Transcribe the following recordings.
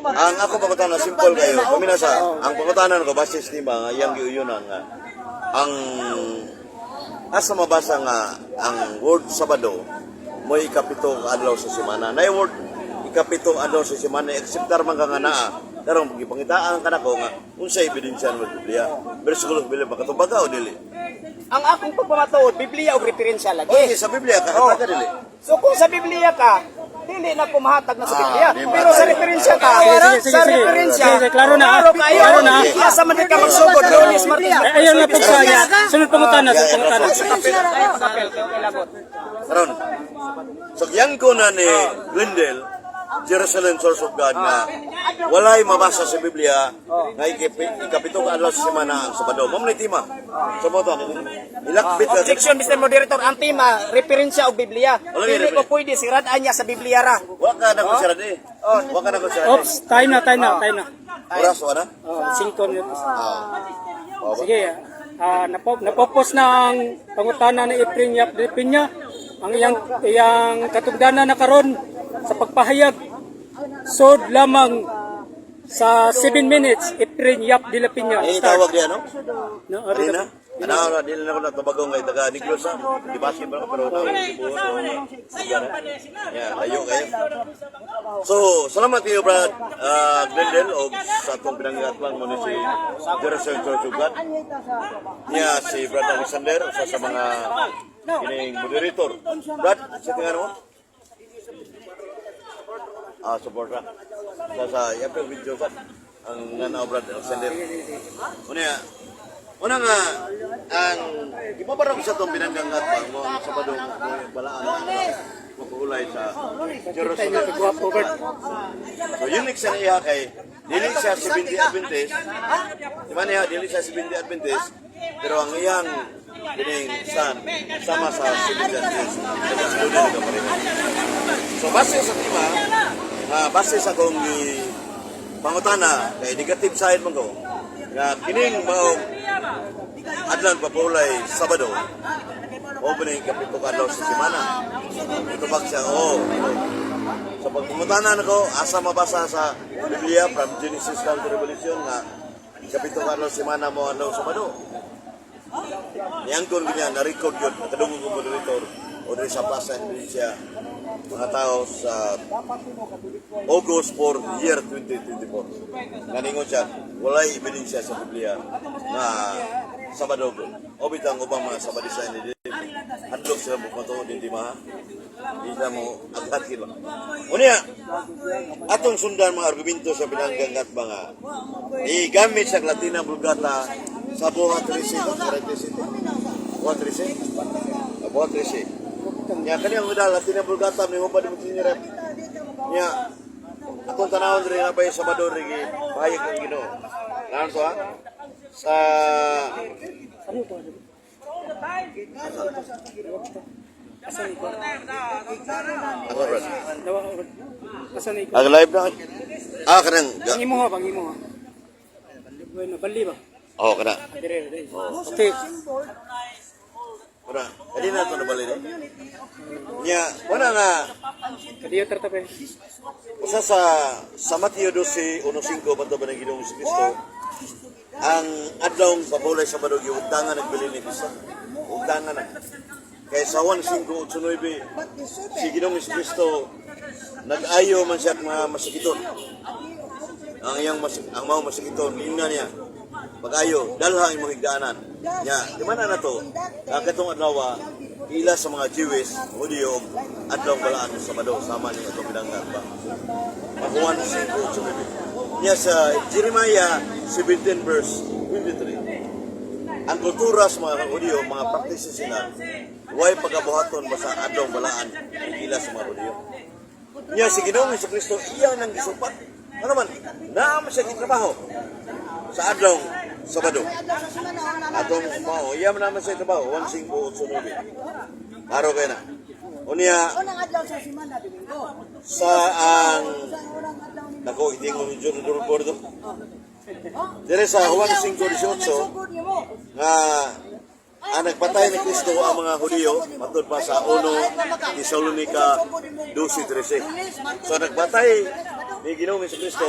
Ang ako pangutana, simple kayo. Paminasa, ang pangutana ko base sa tema nga iyang giuyunan nga ang asa mabasa nga ang word Sabado mo ikapito ka adlaw sa semana. Na word ikapito adlaw sa semana, acceptar man ka nga naa. Pero gipangitaan ka nako nga unsa ebidensya ng Biblia. Versikulo sa Biblia, makatubag ka o dili? Ang akong pagpamatuod, Biblia og referensya lagi. Okay, sa Biblia ka Oh. ka dili. So kung sa Biblia ka, dili na ko mahatag na sa Ah, Biblia. di Pero sa mahatag. referensya ka, Sige, sige, sige, sa sige. referensya, Sige, sige, klaro na. Klaro kayo. Klaro na. Asa man ka magsugod, Lunes, Martes, Ay, ayaw na po sa sunod pangutana, sunod pangutana. Ay, papel, okay, labot. Karon. So yan ko na ni Glendale, Jerusalem Source of God, nga walay mabasa sa Biblia nga ikapito ka adlaw sa semana ang Sabado. Mao man tema. Sa mo to. Ilakbit ka. Objection, Mr. Moderator, ang tema, referensya og Biblia. Wala Dili referensya. ko pwede sirad-an niya sa Biblia ra. Wa ka na ko sira di. Wa ka na ko sira di. Oops, time na, time na, time na. Oras wa na. Oh, 5 minutos. Ah. Oh, ba? Sige, napopos na ang pangutana ni Efren Yap de Peña. Ang iyang katugdanan na karon sa pagpahayag sod lamang sa 7 minutes, Efren Yap de la Peña. Eh, Start. tawag diya no? No, Ano na? Ano na dili na ko natubagong kay taga Negros ah. Di basket ba ako pero na Cebu. Yeah, layo kayo. So, salamat kayo, Brad Glendale, og sa atong pinanggatlang mo ni si Jerusalem Church of God. Niya si Brad Alexander, usa sa mga kining moderator. Brad, sa tingnan mo? Ah, support ra. Sa yapil video ba? Ang nanaw Brad Alexander. Una, una nga, ang ipabarang sa itong binanggangat pa mo ang Sabado mo yung balaan makulay sa Jerusalem. Gwapo, Bert. So unique sa iya kay dili siya 70 Adventist. Di ba niya dili siya 70 Adventist, pero ang iyang kining san sama sa 70 Adventist. Nag-excluded ka pa rin. So base sa tema, base sa akong pangutana kay negative side man ko nga kining mao adlaw papulay Sabado opening kapito ka adlaw sa semana. Itubag siya, oh. Sa pagpangutana nako, asa mabasa sa Biblia from Genesis down to Revelation nga kapito ka adlaw semana mo adlaw Sabado? Niangkon niya, na-record yun, nakadungog ko moderator o diri sa Plaza Indonesia, mga tao sa August 4, year 2024. Naningon siya, walay ebidensya sa Biblia na Sabado. O bitang ubang mga Sabadista ni dili. Hadlok sila mo matuod din di ma. Di sila mo agad sila. Unya, atong sundan mga argumento sa pinanggangat mga igamit sa Latina Vulgata sa buhat 13, 13, buhat 13, buhat 13. Nya kani ang Latina Vulgata may hubad mo rep. Nya atong tanawon diri na pa Sabado ri pahayag ng Ginoo. Nanon to ha? Sa Ako, Brad. Asa na ikaw? Ang live na. Ah, kanang Ang imo ha, ang imo ha. Bueno, bali ba? Oh, kana. Dire, dire. Okay. Kana. Adi na to nabali ni. Nya, wala nga Kadiyo tartape. usa sa Mateo 12:1-5 bato ba ng Ginoong Kristo ang adlawng pabulay sa Sabado giugtangan nagbilin ni Kristo. Ugtangan na. Kay sa Juan 5:8-9 si Ginoong Kristo nag-ayo man siya at mga masakiton. Ang iyang ang mga masakiton ingna niya. Pag-ayo, dalha ang imong higdaanan. Nya, di man na to. Ang katong adlaw ila sa mga Jewish, Hudiyo, adlaw balaan sa Sabado sama ni atong binanggan ba. Juan 5:8-9. Nya sa Jeremiah 17 verse 23. Ang kultura sa mga Hudiyo, mga practices sila, way pagabuhaton basta adlaw balaan ila sa mga Hudiyo. Nya si Ginoong Kristo iya nang gisupat. Ano man, naa man siya gitrabaho sa adlaw Sabado. Atong mao, iya man naman siya trabaho 1:5:8-9. Haro kay na. Unya Unang adlaw sa semana, Domingo. sa ang Sa unang adlaw ni nako itingon ni John Bordo. Dire sa Juan 5:18 Sugod nimo. Nga ang nagpatay ni Kristo ang mga Hudiyo matud pa sa 1 Tesalonica 12:13. So nagbatay Ni Ginoong Kristo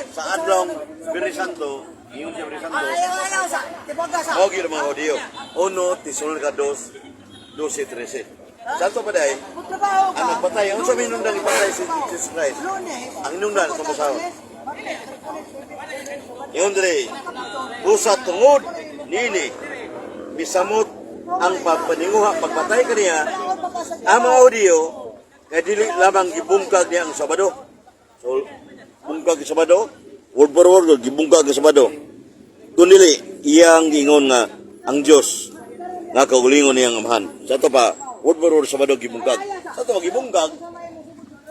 sa adlong Biyernes Santo, ingon siya Biyernes Santo. Ayaw, ayaw sa tibaga sa. Mao gyud ang mga Hudiyo. 1 Tesalonica 2, 12, 13. Sa ato pa day, Kung trabaho ka. ang nagpatay, ang sa minundang ipatay si Jesus Christ. Lunes. Ang hinungdan sa basahon. Ingon diri, busa tungod nini misamot ang pagpaninguha pagpatay kaniya ang mga Hudiyo kay dili lamang gibungkag niya ang Sabado. So, bungkag ang Sabado, word for word, gibungkag ang Sabado. Kung dili, iyang giingon nga ang Dios nga kaugalingon niyang amahan. Sa ato pa, word for word Sabado gibungkag. Sa ato pa, gibungkag,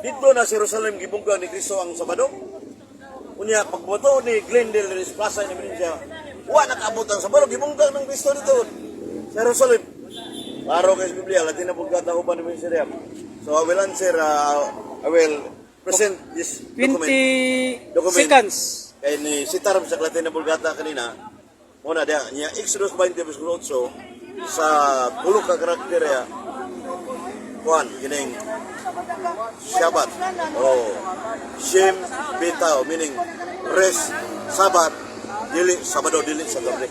dito na sa Jerusalem gibungkag ni Kristo ang Sabado. Unya, pagboto ni Glendale Riz Plaza ni Benicia, wa nakaabot ang Sabado, gibungkag ng Kristo dito sa Jerusalem. Klaro kay sa Biblia, Latin na pagkata uban ni Benicia. So I will answer, I will present this document. 20 Document. seconds. Kay ni sitar sa Latin na Vulgata kanina, muna diya, niya Exodus 20 verse 8 sa tulo ka karakter ya, kuan kining Shabbat. Oh. Shem Betaw meaning rest Sabat dili Sabado dili Saturday.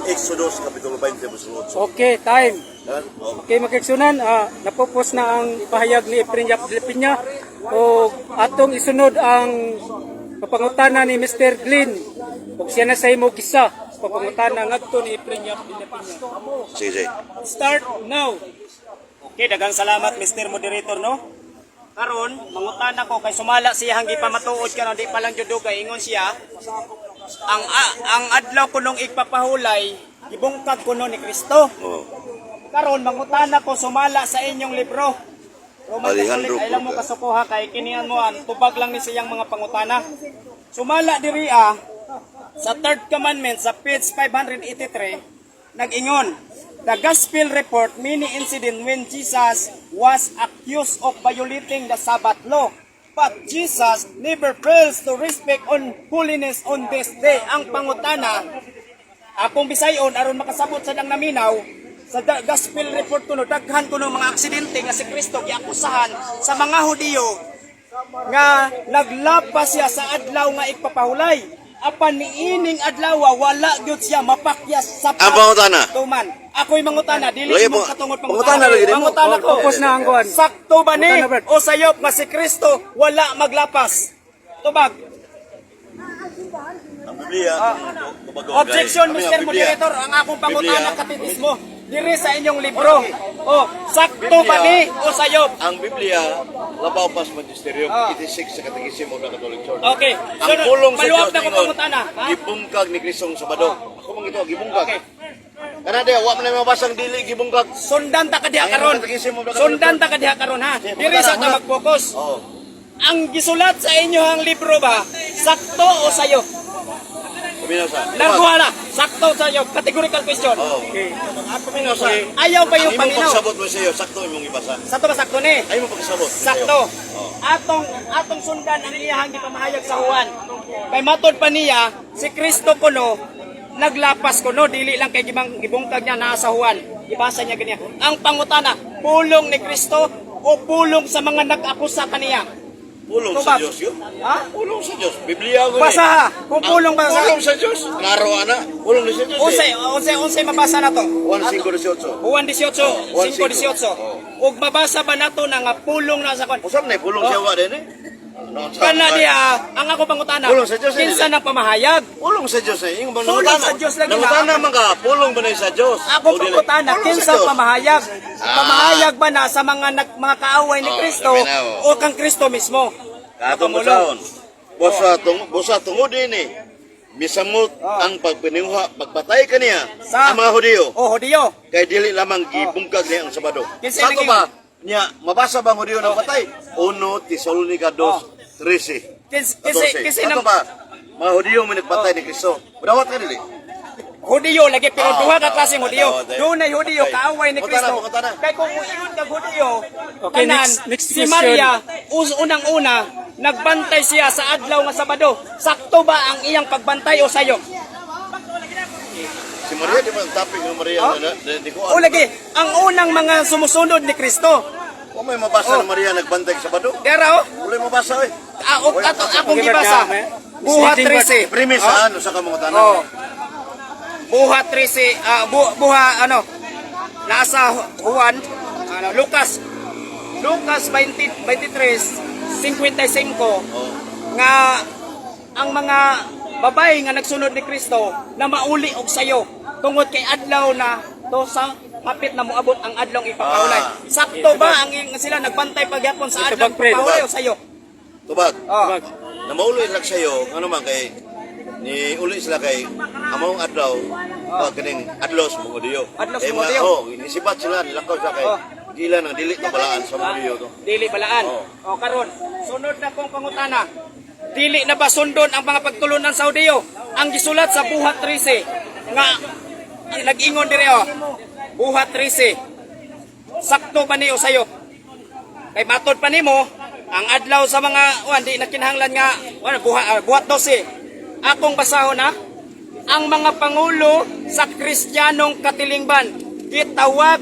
Exodus kapitulo 20 verse 8. Okay, time. Yan. Oh. Okay, makiksunan, napupos na ang pahayag ni Efren Yap de Piña o atong isunod ang papangutana ni Mr. Glynn ug siya na sa imo gisa sa pangutana ngadto ni Efren Yap de Piña. Sige, sige. Start now. Okay, daghang salamat Mr. Moderator no. Karon, mangutana ko kay sumala siya hanggi pamatuod karon di pa lang jud kay ingon siya. Ang adlaw kunong igpapahulay, gibungkag kuno ni Kristo. Oh. Karon mangutana ko sumala sa inyong libro. Roman Alejandro Catholic, ay lang mo Purga. kasukuha kay kinian mo ang tubag lang ni siyang mga pangutana. Sumala diri sa third commandment sa page 583 nag-ingon, "The gospel report many incident when Jesus was accused of violating the Sabbath law. But Jesus never fails to respect on holiness on this day." Ang pangutana, akong bisayon aron makasabot sa dang naminaw sa gospel report kuno daghan kuno mga aksidente nga si Kristo giakusahan sa mga Hudiyo nga naglapas siya sa adlaw nga igpapahulay apan niining adlaw wala gyud siya mapakyas sa Ang pangutana. tuman. Ako'y mangutana, dili Lagi mo po, katungod pangutana lagi nimo. Mangutana ko. Focus na ang kuan. Sakto ba ni Pangutana, Brad. o sayop nga si Kristo wala maglapas? Tubag. Ang Biblia, tubago, Ah. Objection, guys. Mr. Ang Biblia. Moderator, ang akong pangutana Biblia. katetismo diri sa inyong libro. Oh, sakto ba ni o sayop? Ang Biblia, labaw pas magisterium, 86 sa Catechism of the Catholic Church. Okay. Ang So, pulong sa maluwag Diyos na ko ningon, pangutana, ha? gibungkag ni Kristo ang Sabado. Ako man ito, gibungkag. Okay. Kana diya, wa man na mabasang dili gibungkag. Sundan ta ka diha Ang karon. Catechism of the Catholic Sundan ta ka diha karon ha. Sige, Diri sa ta pangutana. mag-focus. Oh. Ang gisulat sa inyo ang libro ba, sakto o sayop? Paminaw sa. Larguha na, sakto sayop. Categorical question. Oh. Okay. Paminaw sa. Ayaw ba yung Ang imong paminaw? pagsabot mo sa iyo, sakto imong ibasa. Sakto ba sakto ni? Ay mo pagsabot. sa iyo. Sakto. Oh. Atong sundan ang iyahang gipamahayag sa Juan. Kay matod pa niya, si Kristo kuno naglapas kuno dili lang kay gibang gibungkag niya naa sa Juan. Gibasa niya ganyan. Ang pangutana, pulong ni Kristo o pulong sa mga nag-akusa kaniya? Pulong sa Tubag. Diyos yun. Ha? Pulong sa Diyos. Biblia ko ni. Basa ha. Kung pulong ba sa Pulong sa Diyos. Klaro ana. Pulong ni sa Diyos. Unsay unsay unsay mabasa nato? 1 5 18. Juan 18, Juan 5:18. Oh. Ug mabasa ba nato na nga pulong na sa kon? Usab na pulong Oh. siya wa din eh. No, sa- Kana diha ang ako pangutana. Pulong sa Diyos, eh, Kinsa dili. nang pamahayag? Pulong sa Diyos eh. Yung bang Pulong nangutana? sa Diyos lagi na. Nangutana man ka, pulong ba na sa Diyos? Ako O dili? pangutana, Pulong sa kinsa Diyos. pamahayag? Ah. Pamahayag ba na sa mga nag, mga kaaway ni Oh, Kristo sabi na, oh. o kang Kristo mismo? Katong Pamulong. basahon. Bosa tung bosa tungod ini. Misamot ang pagpiniuha, pagpatay kaniya Sa- ang mga Hudiyo. O Hudiyo. Kay dili lamang gibungkag niya ang Sabado. Kinsa Sato naging- ba niya mabasa ba ang Hudiyo na patay? 1 Tesalonica 2:13. Kinsa kinsa Sato nang ba mga Hudiyo may nagpatay ni Kristo? Dawat ka dili. Hudiyo lagi pero Ah, duha ka klaseng Hudiyo. ah, ah, Dunay Hudiyo okay. kaaway ni Pangutana, Kristo. pangutana. Kay kung muingon kag Hudiyo, Okay, tanan, next si question. Maria us unang-una nagbantay siya sa adlaw nga Sabado. Sakto ba ang iyang pagbantay o sayo? Si Maria di ba ang topic ng Maria Oh? na, na, di ko O lagi, ang unang mga sumusunod ni Kristo. Wa may mabasa Oh. ng Maria nagbantay sa Sabado. Dera oh. Wala mabasa eh. Ah, og ato akong Okay, gibasa. Brad, Buhat misleading, Brad. 13. Premise saan usa ka mangutana. Oh. Buhat 13, buha ano? Nasa Juan, ano, Lucas. Lucas 20, 23, 55 Oh. nga ang mga babae nga nagsunod ni Kristo na mauli og sayo tungod kay adlaw na to sa hapit na moabot ang adlong ipapahulay. Ah. Sakto ba ang sila nagbantay pagyapon sa Ito adlong bang, Fred? ipapahulay o sayo? Tubag. Oh. Tubag. Na mauli lang sayo ngano man kay ni uli sila kay among adlaw oh. Kaning adlaw sa mga Diyo. Adlaw sa Eh, mga Diyo. Oh, nisibat sila nilakaw sila kay Oh. gila nang dili kabalaan sa mga Diyo to. Dili balaan. Oo. O karon, sunod na kong pangutana. Dili na ba sundon ang mga pagtulunan sa Hudiyo? Ang gisulat sa Buhat 13 nga ang nag-ingon dire oh. Buhat 13. Sakto ba niyo sayo? Kay matod pa nimo ang adlaw sa mga uwan di na kinahanglan nga uwan, buhat 12. Akong basahon ha. Ang mga pangulo sa Kristiyanong katilingban gitawag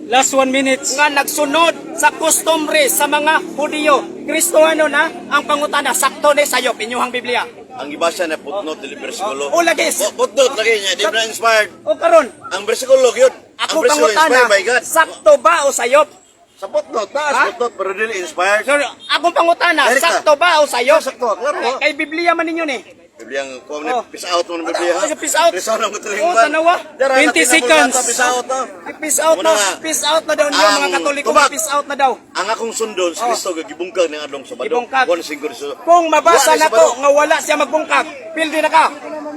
Last 1 minute. nga nagsunod sa kostumbre sa mga Hudiyo. Kristohano na ang pangutana sakto ni sayop inyuhang Biblia. Ang gibasa na footnote dili bersikulo. Oh, lagi. Footnote lagi niya, di na inspired. O karon, Ang bersikulo gyud. Ang ako bersikulo pangutana inspired by God. sakto ba o sayop? Sa footnote, taas Ha? footnote pero dili inspired. So, akong pangutana Direkta. sakto ba o sayop? Sakto, klaro, ha? Kay Biblia man ninyo ni. Biblia ang kuha ni Oh. peace out mo ng Biblia. ha? Ano, peace out? Peace out ang Oh, tanawa. 20 seconds. Peace out na. Peace out Muna na, nga. peace out na daw niyo Ang mga Katoliko, tubag. peace out na daw. Ang akong sundon si Kristo gibungkag ng adlong Sabado. Oh. Gibungkag. One siguro so. Kung mabasa Wa ni na to Sabado. nga wala siya magbungkag, pildi na ka.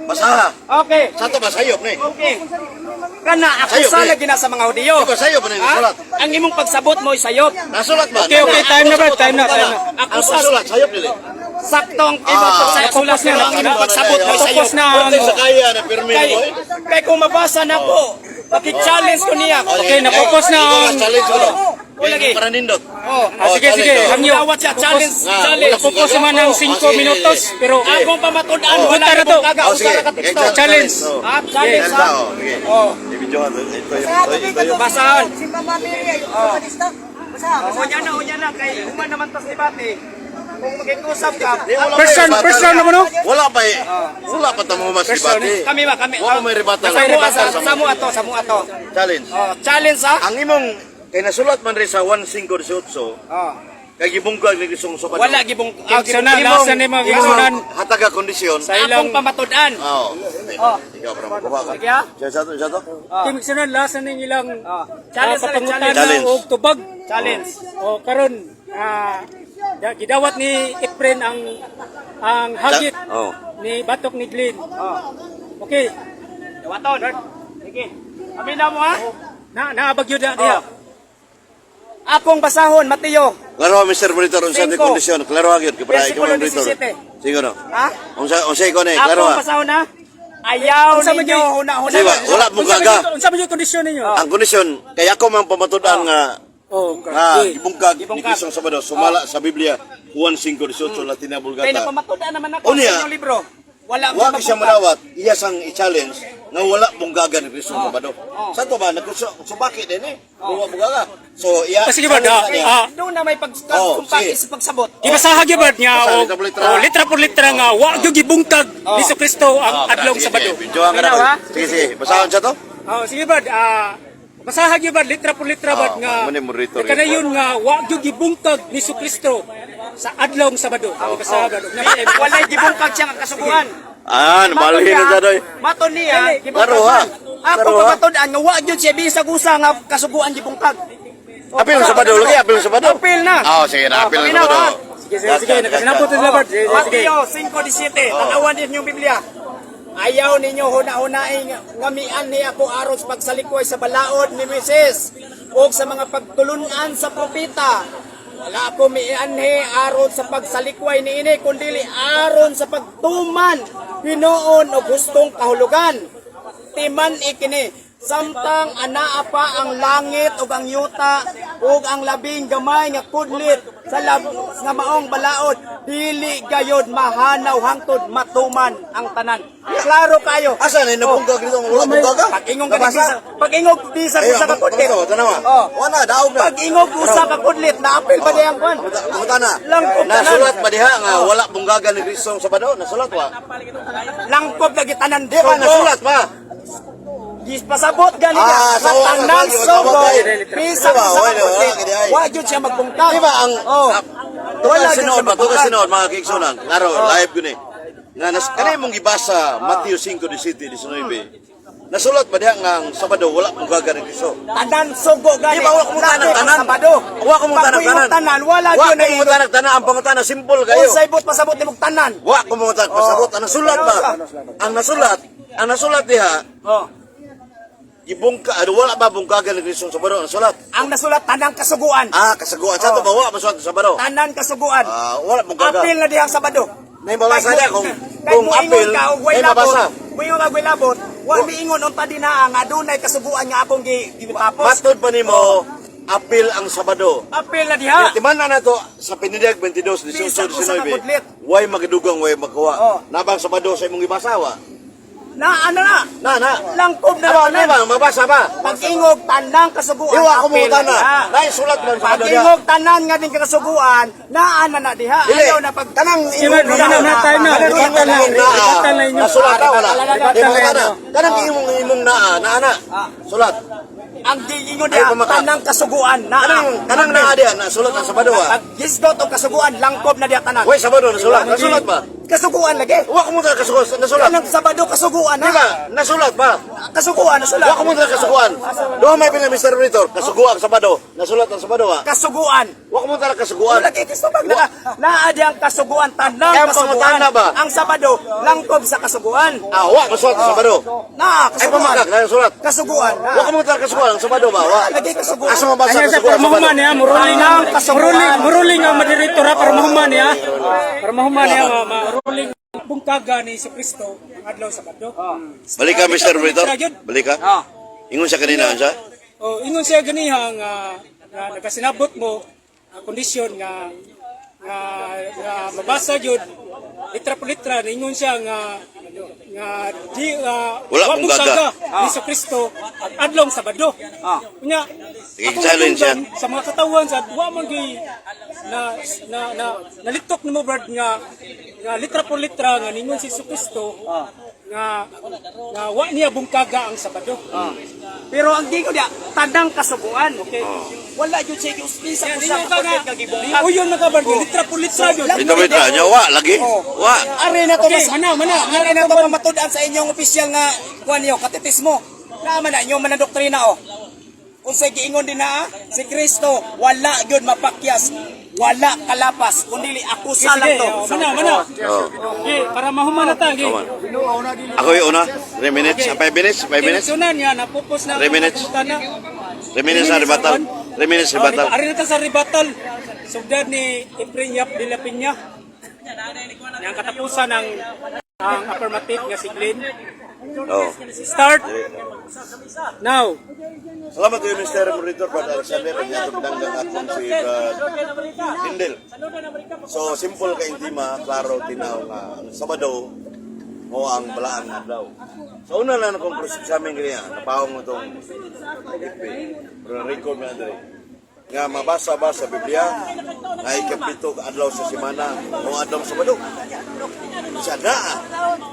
Basaha. Okay. Sa to ba sayop ni? Okay. Kana ako Sayop, sa eh. lagi na sa mga Hudiyo. Di ba sayop man Ha? nasulat? Ang imong pagsabot mo ay sayop. Nasulat ba? Okay, okay, time na, Brad, time na, time na. Ako Ang sa pagsulat sayop dili. Sakto ang imong Napupos na, ang imong pagsabot mo sa iyo. Napupos na ang Pwede sa kaya na pirmi Kay, mo. kay kung mabasa na ko, paki-challenge ko niya. Okay, napupos na ang Challenge ko. O, lagi. Para nindot. Oh. Ah, sige, sige, hangyo. Dawat siya, challenge, Nga, challenge. Napupos naman ang 5 minutos, pero Akong pamatud-an, Oh. wala Punta na to. kaga Oh, sige. usara ka teksto. Okay, Challenge. Oh. Ah, challenge Sige, ha. oh, sige. Oh. I-videohan to. Ito yung Sa ito, ito yung. Basahan. Si Mama Mary ay Eucharista. Basa, basa. Unya na kay human naman tas debate. Kung makikusap ka, Di, wala pa Person, yung rebuttal. person naman, no? Wala pa eh. Wala pa tamo mas Person, debate. kami ba kami. Wala may rebuttal. Sa mo sa mo ato, sa mo ato. Challenge. Oh, challenge ha. Ang imong kay nasulat man rin sa 1:5:18 Oh. kay gibungkag ni Kristong Sabado. Wala gibong ah, Kigsunan, last na ni mga Imong kigsunan. hataga kondisyon. Sa ilang Akong pamatud-an. Oo. Oh. Ikaw para makuha ka. Sige, ha? Siya sa to, siya to. Kigsunan, last na ning ilang Oh. Challenge, challenge. pangutana Challenge. og tubag. Challenge. O karon gidawat ni Efren ang hagit Oh. ni Batok ni Glenn. Oh. Okay, Dawaton. Sige. Amin na mo ha. na naabagyo na diha. Akong basahon, Mateo. Klaro Mr. Monitor unsa ni Cinco. kondisyon. Klaro gyud kay para ikaw Versikulo ang monitor. 17. Sige no. Ha? Unsa unsa ikaw ni klaro Akong ha. basahon ha. Ayaw Unsa man ninyo gyud- huna-huna. Sige ba, wala mo Unsa man gaga. unsa man gyud kondisyon ninyo? Ang kondisyon kay ako man pamatud-an nga Oh, nga okay. gibungkag ni Gibungkag. Kristong Sabado sumala sa Biblia Juan 5:18 Latina Kay Vulgata. napamatud-an naman ako Unya. sa inyong libro. Wala Wa siya manawat, iya sang i-challenge nga wala bunggaga ni Kristong Sabado. Sa to ba nagsubaki din eh. Wa bunggaga. So iya. Ah, sige ba, challenge niya. Doon na may pag Oh, kumpaki sige. sa pagsabot. Gibasaha gyud ba niya Basta og litra por litra. oh, litra por litra nga wa gyud gibungkag ni Kristo ang adlong Sige, Sabado. sige, Videohan ka na. Minaw, ha? Sige, sige. Basahon siya to? Oh, sige bad, basaha gyud bad litra por litra bad Ah, nga mo ni monitor yun. kanayon nga wa gyud gibungkag ni Kristo sa adlong Sabado. Ang basaha bad. Walay gibungkag siya nga kasuguan. Ah, nabalhin na siya doy. Maton niya, Klaro ha. Ako Klaro ha. pamatud-an nga wa gyud siya bisag usa nga kasuguan gibungkag. Apil sa Sabado lagi, apil sa Sabado. Apil na. Ah, sige na, apil na sa paminaw, Sabado. ha? Sige, sige, sige, nakasinabot na sila bad. Sige, sige, sige. Mateo 5:17. Tanawan ninyo yung Biblia. Ayaw ninyo huna-hunaing ngamian ni ako aron sa pagsalikoy sa balaod ni Moises o sa mga pagtulunan sa propeta. Wala ako mianhi aron sa pagsalikway niini kundili aron sa pagtuman hinuon og hustong kahulugan. Timan ikini samtang anaa pa ang langit ug ang yuta, Ug ang labing gamay nga kudlit sa lab, nga maong balaod dili gayod mahanaw hangtod matuman ang tanan. Klaro kayo. Asa na nabungkag dito wala bungkaga? Pag-ingog ka bisa, pag-ingog bisa Ayun, usa ka kudlit. Tanawa, tanawa. Oh. Wala, daog na. Pag-ingog usa ka kudlit, naapil ba diyang kwan? Pangutana. Langkob tanan. Nasulat ba diha nga wala bunggaga ni Kristo sa Sabado? Nasulat wa? Langkob lagi tanan. Di ba nasulat ba? Gispasabot gani Ah, nga sa wa- tanan sa wa- sogo sa bisa wa- usa ka wa- wa- kudlit. wa- Wa gyud siya magbungkag. Di ba ang Oh. Tukan Wala gyud sinuod siya ba? Tukan magbungkag. sinuod mga kaigsunan. Klaro, live yun eh. Nga nas kanay mong gibasa Mateo 5, 17, 19. Nasulat ba diha nga ang Sabado wala bunggaga ni Kristo? Tanan sugo gani. Di ba wala kong Labi tanang tanan? ang Sabado. Wa kong tanang Pag-ingog tanan. tanan wala Wa gyud na kong tanang tanan ang pangutana simple kayo. Unsay buot pasabot nimong tanan? Wa kong tanang pasabot ang nasulat ba? Ang nasulat diha Oh. gibungka ano, wala ba bungkaga ni Kristo sa Sabado ang nasulat? Ang nasulat tanang kasuguan. Ah, kasaguan sa to ba wa masulat sa Sabado? Tanan kasuguan. Ah, wala bungkaga. Apil na dihang Sabado. Nay mabasa niya kung Kahit kung moingon apil, ka og way nay labot, mabasa. moingon ka og way labot, wa miingon unta dinaa nga adunay kasuguan nga akong gi gitapos. Matod pa nimo apil ang Sabado. Apil na diha. Timan na nato sa Pinidag 22, 18, Bisa ko sa 19. kakudlit. Way magadugang, way makuha. Oh. Nabang Sabado sa imong gibasa wa. Na ano na? Na na. Langkob na Aba, tanan. na ba mabasa ba? Pag-ingog tanang kasuguan. Iwa ko apil mo na na. diha. Nay sulat man sa Sabado diha. Pag-ingog tanan nga din kasuguan, naa na na diha. Dili. Ayaw na pag Kanang Sige man, mana na tayo na. Kanang Rebuttal na. imong naa. Rebuttal na inyo. Nasulat na wala. Rebuttal Di na ba inyo. na? Kanang imong imong naa, naa na. Sulat. Ang giingon Ay, diha pamaka. tanang kasuguan naa. Kanang kanang naa diha nasulat ang Sabado ah. Pag gisgot og kasuguan, langkob na diha tanan. Way Sabado nasulat. Nasulat ba? Kasuguan lagi. Wa ko mo kasuguan nasulat. Kanang Sabado kasuguan Di na. ba? Nasulat ba? Kasuguan na sulat. Wa ko mo kasuguan. Duha may pinag Mr. Monitor, kasuguan ang Sabado. Nasulat ang Sabado ah. Kasuguan. Wa ko mo kasuguan. Wala kay Kristo bag na naa diyang kasuguan tanang Kaya kasuguan. pangutana ba? Ang Sabado langkob sa kasuguan. Ah, wa masulat ang Sabado. Na Ay kasuguan. pamakak na sulat. Kasuguan. Wa ko mo kasuguan ang Sabado ba? Wa. Lagi kasuguan. Asa mabasa Anya sa kasuguan para ang Sabado? mahuman niya, muruling Ang kasuguan. muruling muruling ang moderator ha, para mahuman niya. Para mahuman niya, maruling bungkaga ni Jesu Kristo ang adlaw sa Sabado. Balik ka Mr. Monitor. Balik ka. Ah. Ingon siya kanina siya. Oh, ingon siya ganiha nga nga nagasinabot mo ang kondisyon nga nga, nga mabasa gyud litra po litra ningon siya nga nga di Wala wa bungkaga. bungkaga ni Jesu Kristo ang adlong Sabado. Ah. Unya, Sige, akong challenge siya. nadunggan sa mga katawan sa wa man gyud na na na nalitok nimo brad nga nga litra po litra nga ningon si Jesu Kristo nga nga wa niya bungkaga ang Sabado. Pero ang giingon diha tanang kasuguan. Okay. Wala gyud siya gius bisa Yan, usa ingon ka ka nga. kudlit nga gibungkag. Uyon na ka ba? Litra po litra yun. Ito mitra nya wa lagi. Wa. Are na to Okay, mas mana, mana. Are na to pamatud-an sa inyong opisyal nga kuan niyo katetismo. Naa man na inyo man ang doktrina oh. Unsay giingon din na si Kristo wala gyud mapakyas, wala kalapas kundi akusa Sige, lang to. oh, mana, mana. Oh. Okay, para mahuman na ta. Okay. Come on. Ako yung una. 3 minutes, 5 minutes, 5 minutes. Sunan niya, napupos na. 3 minutes. Tana. 3 minutes na rebuttal. 3 minutes rebuttal. Ari na ta sa rebuttal. Sugdan ni Efren Yap de la Peña. Yang katapusan ng ang affirmative nga si Glenn. Oh. Start now. Salamat kayo Mr. Monitor Brad Alexander at yatong danggang atong si Brad Lindel. So simple kay intima, klaro tinaw nga ang Sabado mo ang balaan nga adlaw. Sa una lang akong cross examine kaniya, napahong mo tong IP. Pero record na diri. Nga mabasa ba sa Biblia nga ikapito ka adlaw sa semana o adlaw sa Sabado. Sa naa,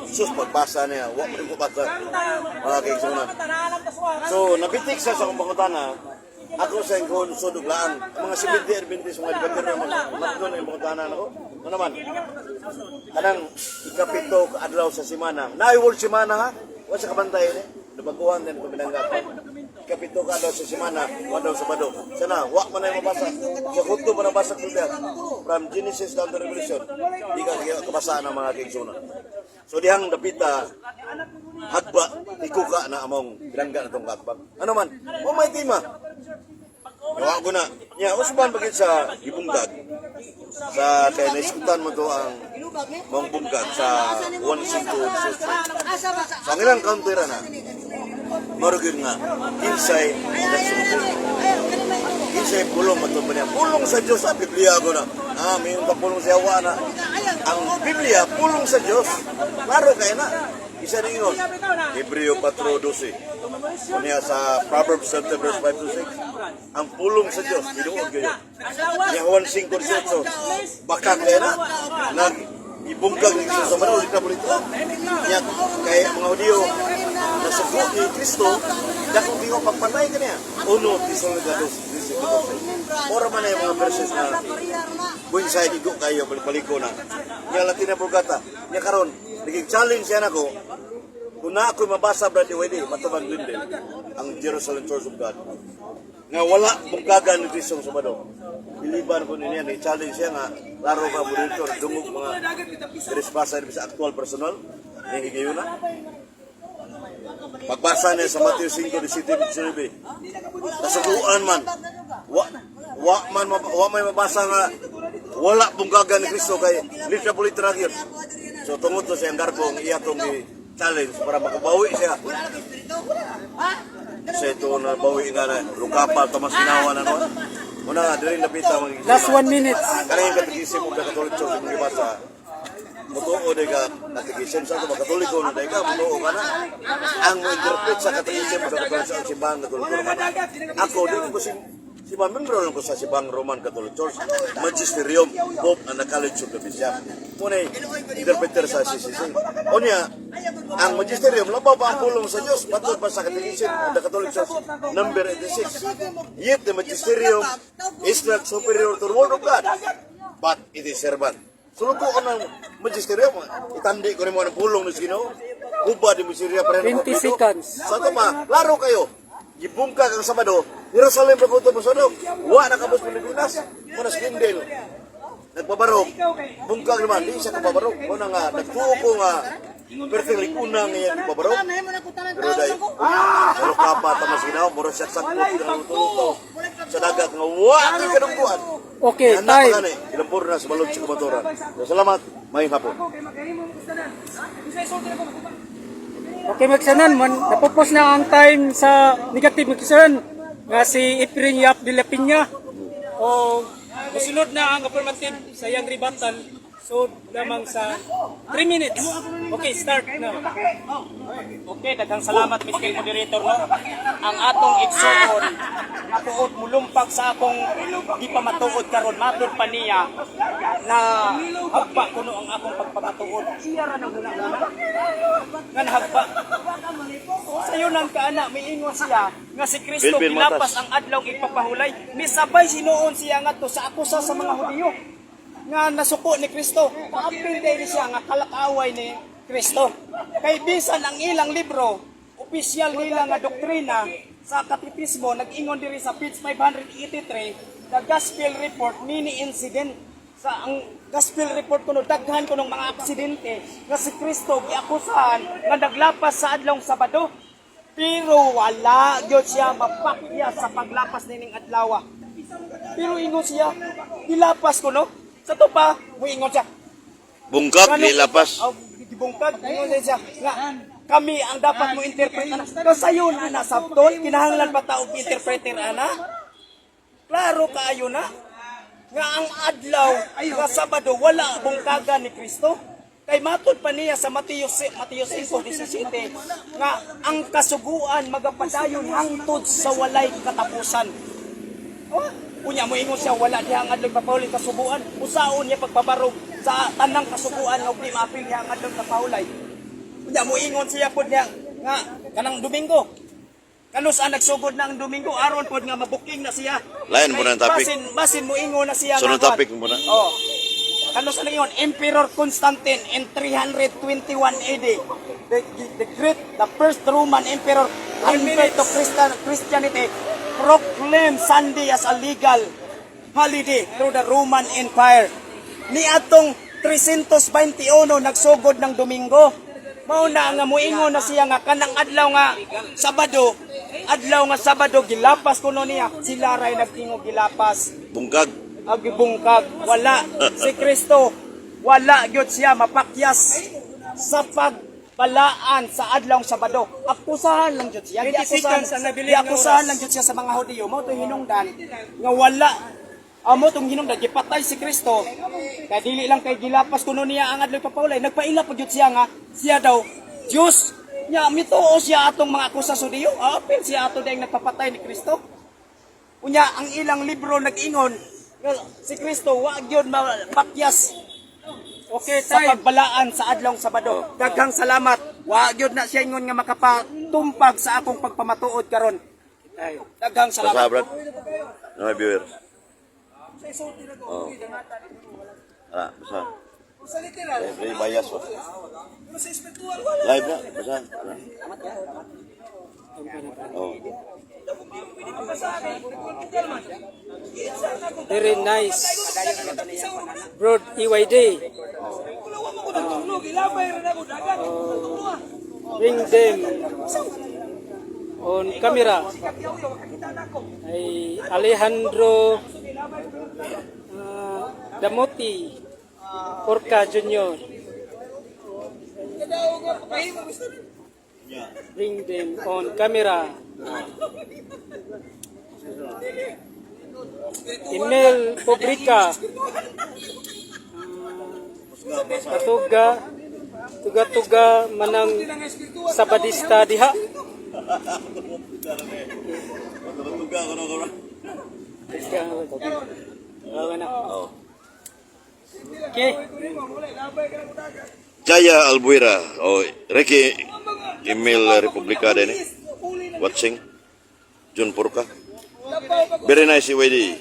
sus pagbasa niya, wa mo ko basa. Mga kaigsunan. So, nabitik siya sa akong pangutana. Ako sa ingkon, so duglaan. Mga 70 Adventist, mga debater na matgon ang pangutana nako. Ano naman? Kanang ikapito ka adlaw sa semana. Naay world semana ha? Wa sa kabantay ni. Nabaguhan din ko binangga ko. Ikapito ka adlaw sa semana, wa daw Sabado. Sana wa man ay mabasa. Sa kuto man ang basa ko diyan. From Genesis down to Revelation. Di ka kabasa ng mga kaigsunan. So dihang dapita hagba ikuka na among bilangga na tong kakbang. Ano man? O may tima. Yawa ko na. Nya usban bagit sa gibungkag. Sa kay naiskutan mo to ang mong bungkag sa 1-5. Sa ang ilang counter na. Maro gyud nga kinsay nagsulti. Kinsa pulong matubod niya? Pulong sa Dios sa Biblia ko na. Ah, may ka pulong sa Yawa na. Ang Biblia pulong sa Dios. Klaro kay na. Isa na ingon. Hebreo 4:12. Unya sa Proverbs 7 verse 5 to 6. Ang pulong sa Dios tinuod kayo. Nya Juan 5:18. Baka kay na nag ibungkag ni Jesus sa manol na bulito. Nya kay ang mga Hudiyo nasuko ni Kristo, dakong tingo pagpanay kaniya. Uno Tesalonica 2:13. Ora man na yung mga verses na buhin sa igo kayo balik ko na. Nya Latina Vulgata. Nya karon naging challenge siya nako. Kung na ako'y mabasa, Brad Iwede, matubang Glendale, ang Jerusalem Church of God, nga wala bungkagan ni Kristo sa Sabado. Iliban ko niya, ni-challenge siya nga, laro ka monitor, dungog mga diresbasa sa actual personal, ng higayuna. Pagbasa niya sa Matthew 5:17-19, nasuguan man, wa man mabasa nga wala bungkagan ni Kristo kay litra po litra yun. So tungod to sa iyang garbong, iya tong i-challenge para makabawi siya. Sa ito na bawi nga na lukapa tamas ginawa na no. Muna nga diri napita mga Last 1 minute. Kanang katekisim og Catholic Church imong gibasa. Mutuo day ka katekisim sa ato mga Katoliko na day ka mutuo ka na. Ang mo interpret sa katekisim og Catholic Church ang simbahang Katoliko Romana. Ako di ko si membro lang ko sa Sibang Roman Catholic Church, Magisterium, Pope and the College of the Bishop. Muna interpreter sa CCC. Unya, ang Magisterium, labaw pa ang pulong sa Diyos, matod pa sa Catechism of the Catholic Church, number 86. Yet the Magisterium is not superior to the Word of God, but it is servant. Sulod ko ng Magisterium, itandi ko nimo ang pulong ni Ginoo. Huba di mo siya pa rin. 20 seconds. Sa ito pa, laro kayo. Gibungkag ang Sabado, Jerusalem pa ko ito Sabado. Wa na kabos Pilipinas, muna sa Glendale. Nagbabarog, bungkag naman, di siya kababarog. Muna nga, nagtuo ko nga, perfect una nga yan babarog. Pero dahil, sa lukapa, tamas ginaw, mura siya sakot, tulutaw. Sa dagat nga, wa kay kadungkuan. Okay, Anak time. pa gani, ilambor na sa balod sa kamaturan. So, salamat, may hapon. Okay, magsanan man, napupos na ang time sa negative magsanan nga si Efren Yap de la Peña. O musunod na ang affirmative sa iyang rebuttal. So lamang sa 3 minutes. Okay, start na. Okay, daghang salamat Mr. Moderator no. Ang atong igsuon napuot mulumpag sa akong gipamatuod karon matud pa niya na hagpa kuno ang akong pagpamatuod. Iya ra nang huna-huna. Nga nahagpa. Sayo nang kaana miingon siya nga si Kristo Bilbil gilapas Matas. ang adlaw ipapahulay. Misabay sinuon siya ngadto sa akusa sa mga Hudiyo nga nasuko ni Kristo. Kaapil dahil siya nga kalakaway ni Kristo. Kay bisan ang ilang libro, opisyal nila nga doktrina sa katepismo, nag-ingon diri sa page 583, the Gospel Report, mini incident sa ang Gospel Report kuno daghan kuno mga aksidente nga si Kristo giakusahan nga naglapas sa adlong Sabado. Pero wala gyud siya mapakya sa paglapas nining adlaw. Pero ingon siya, gilapas ko no. Sa to pa, muingon siya. Bungkag, Ngano- nilapas. Oh, gibungkag, ingon siya nga kami ang dapat mo interpret ana. Pero sayo na na sabton, kinahanglan pa ta og interpreter ana. Klaro kaayo na nga ang adlaw nga Sabado wala bungkagan ni Kristo. Kay matud pa niya sa Mateo 5:17 nga ang kasuguan magapadayon hangtod sa walay katapusan. Oh, unya mo ingon siya wala diha ang adlaw papahulay kasuguan. Usaon niya pagpabarog sa tanang kasuguan nga og di maapil diha ang adlaw papahulay. Unya mo ingon siya pod niya nga kanang Domingo. Kanus ang nagsugod na ang Domingo aron pod nga mabuking na siya. Lain mo na ang topic. Basin basin mo ingon na siya Sunod nga topic mo na. Oh. Kanus ang ingon Emperor Constantine in 321 AD. The great the first Roman emperor convert to Christianity proclaimed Sunday as a legal holiday through the Roman Empire. Niadtong 321 nagsugod ng Domingo. Mao na nga moingon na siya nga kanang adlaw nga Sabado, adlaw nga Sabado gilapas kuno niya. Sila ray nagtingog gilapas Bungkag. agibungkag wala si Kristo wala gyud siya mapakyas sa pag Balaan sa adlawng Sabado. Akusahan lang jud siya. 20 seconds ang nabilin nga Giakusahan oras. lang jud siya sa mga Hudiyo. Mao to'y hinungdan nga wala amo tong hinungdan gipatay si Kristo. Kay dili lang kay gilapas kuno niya ang adlaw papaulay. Nagpaila pa jud siya nga siya daw Diyos. Nya mituo siya atong mga akusa sa Hudiyo. Apil siya ato dayang nagpapatay ni Kristo. Unya ang ilang libro nag-ingon nga si Kristo wa gyud mapakyas Okay, sa time. pagbalaan sa adlawng Sabado. Daghang salamat. Wa gyud na siya ingon nga makapatumpag sa akong pagpamatuod karon. Time. Daghang Basa, salamat. Brad. No, my viewer. Oh. Ala, basa. Live, bias ba? Live na, basa. Ala. Oh. Very nice. Broad EYD. Bring them on camera. Ay Alejandro Damoti Porca Jr. Bring them on camera. Emil Pobrica. Katuga, tuga-tuga manang sabadista diha. Tuga ko no, ko. Bawa na. Oh. Okay. Jaya Albuera o Ricky Emil Republica din eh. Watching. Jun Purka. Very nice, EYD.